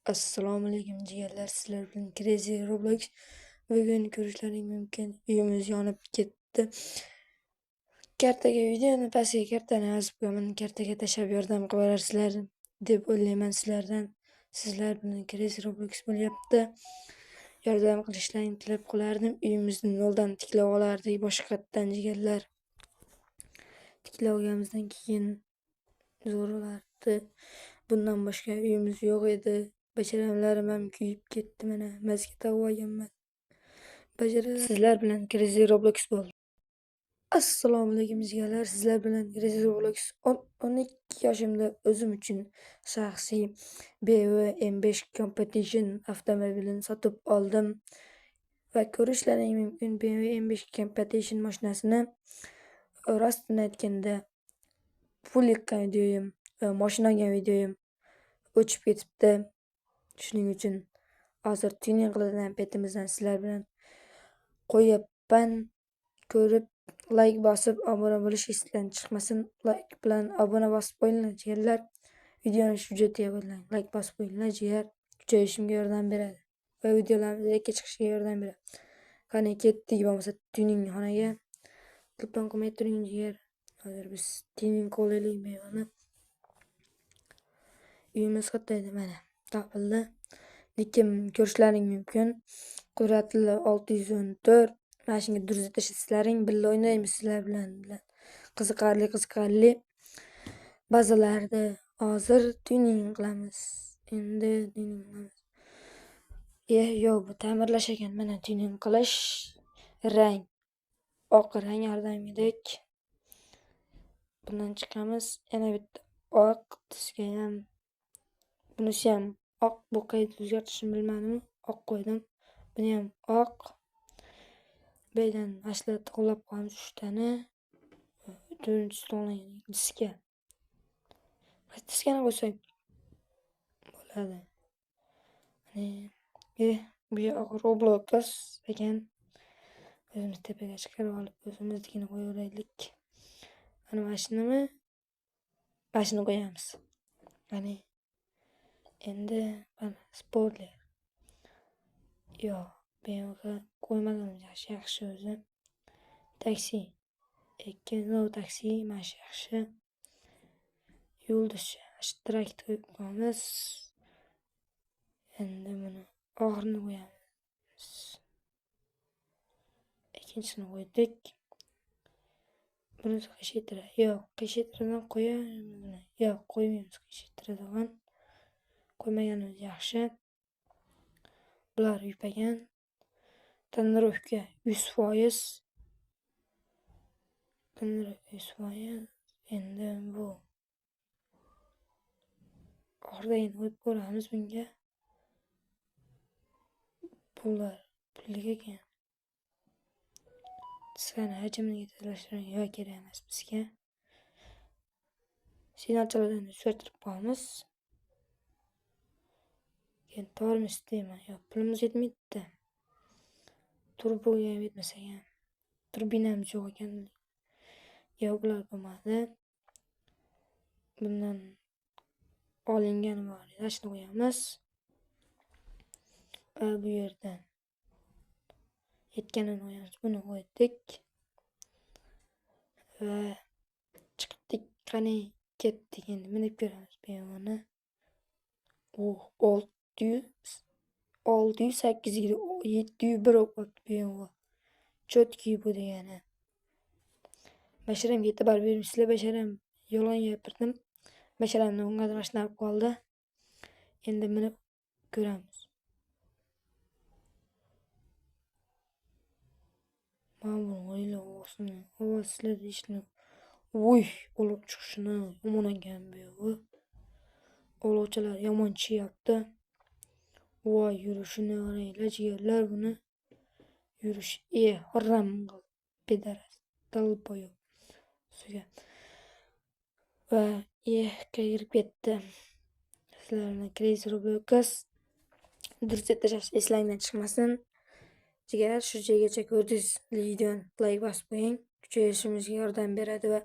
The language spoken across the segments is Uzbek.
Assalomu alaykum jigarlar, sizlar bilan Crazy Roblox. Bugun ko'rishlaring mumkin, uyimiz yonib ketdi. Kartaga videoni pastga kartani yozib qo'yaman, kartaga tashlab yordam qilib berarsizlar deb o'ylayman sizlardan. Sizlar bilan Crazy Roblox bo'lyapti. Yordam qilishlaringni tilab qolardim. Uyimizni noldan tiklab olardik boshqatdan jigarlar. Tiklab olganimizdan keyin zo'r bo'lardi. Bundan boshqa uyimiz yo'q edi. Basharamlarim ham kuyib ketdi mana. Maska taqib olganman. Sizlar bilan Crazy Roblox bo'ldi. Assalomu alaykum jigarlar. Sizlar bilan Crazy Roblox. 12 yoshimda o'zim uchun shaxsiy BMW M5 Competition avtomobilini sotib oldim. Va ko'rishlaring mumkin BMW M5 Competition mashinasini. Rostini aytganda pul yiqqan videoyim va mashina olgan videoyim o'chib ketibdi. Shuning uchun hozir tuning qiladigan paytimizdan sizlar bilan qo'yapman. Ko'rib like bosib obuna bo'lish esdan chiqmasin. Like bilan obuna bosib qo'yinglar jigarlar. Videoni shu joyda like bosib qo'yinglar jigar. Kuchayishimga yordam beradi va videolarimiz rekka chiqishiga yordam beradi. Qani ketdik bo'lmasa tuning xonaga. Telefon qilmay turing jigar. Hozir biz tuning qo'laylik mevani. Uyimiz qayerda edi? Mana topildi. Lekin ko'rishlaring mumkin. Qudratli 614. Mana shunga durust tashlaslaring, birga o'ynaymiz sizlar bilan. Qiziqarli qiziqarli bazalarda hozir tuning qilamiz. Endi tuning qilamiz. Yo'q, bu ta'mirlash ekan. Mana tuning qilish, rang oq rang har doimgidek. Bundan chiqamiz. Yana bitta oq tusga ham, bunisi ham oq. Bu qayerda o'zgartirishni bilmadim. Oq qo'ydim. Buni ham oq. Bu yerdan mashina to'g'rilab qo'yamiz 3 tani. 4-chisi to'g'rilangan diska. Diskani qo'ysak bo'ladi. Bu yoq Roblox ekan. O'zimiz tepaga chiqarib olib o'zimiznikini qo'yaveraylik. Mana mashinami? Mashina qo'yamiz. Qani endi mana spoiler. Yo'q, BMW qo'ymaganimiz yaxshi, yaxshi o'zi. Taksi. 2 no taksi, mana shu yaxshi. Yulduzcha, shu traktor qo'yib qo'yamiz. Endi buni oxirini qo'yamiz. Ikkinchisini qo'ydik. Bunisi qiyshaytiradi. Yo'q, qiyshaytiradigan qo'yamiz. Yo'q, qo'ymaymiz qiyshaytiradigan. Qo'ymaganimiz yaxshi. Bular yupagan. Tonirovka 100%. Tonirovka 100%. Endi bu oxiridagini qo'yib ko'ramiz bunga. Bular pullik ekan. Diskani hajmini tezlashtirgan yo kerak emas bizga. Signalchalarni o'zgartirib qo'yamiz. Keyin tormoz deyman. Yo'q, pulimiz yetmaydi. Turboga ham yetmas ekan. Turbinamiz yo'q ekan. Yo'q, bular bo'lmadi. Bundan olingani bor edi. Shuni qo'yamiz. Va bu yerdan yetganini qo'yamiz. Buni qo'ydik. Va chiqdik. Qani ketdik endi minib ko'ramiz BMWni. Oh, 608 701 o'qib BMW. Cho'tki bu degani. Basharamga e'tibor bermaysizlar, basharam yolg'on gapirdim. Basharamni o'ng'adi mashina olib qoldi. Endi minib ko'ramiz. Mana buni o'yla ovozini, ovoz sizlarda eshitiladi. Voy, olib chiqishini yomon ekan bu yo'g'i. Olovchalar yomon chishyapti. Voy, yurishini qaranglar jigarlar buni. Yurish, harom pedaras, долбоёб. Suga. Va kirib ketdi. Sizlar bilan Crazy Roblox. Durust tashlash eslangdan chiqmasin. Jigar, shu joygacha ko'rdingiz videoni like bosib qo'ying. Kuchayishimizga yordam beradi va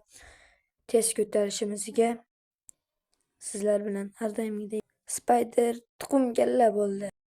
tez ko'tarishimizga sizlar bilan har doimgidek Spider tuxum kalla bo'ldi.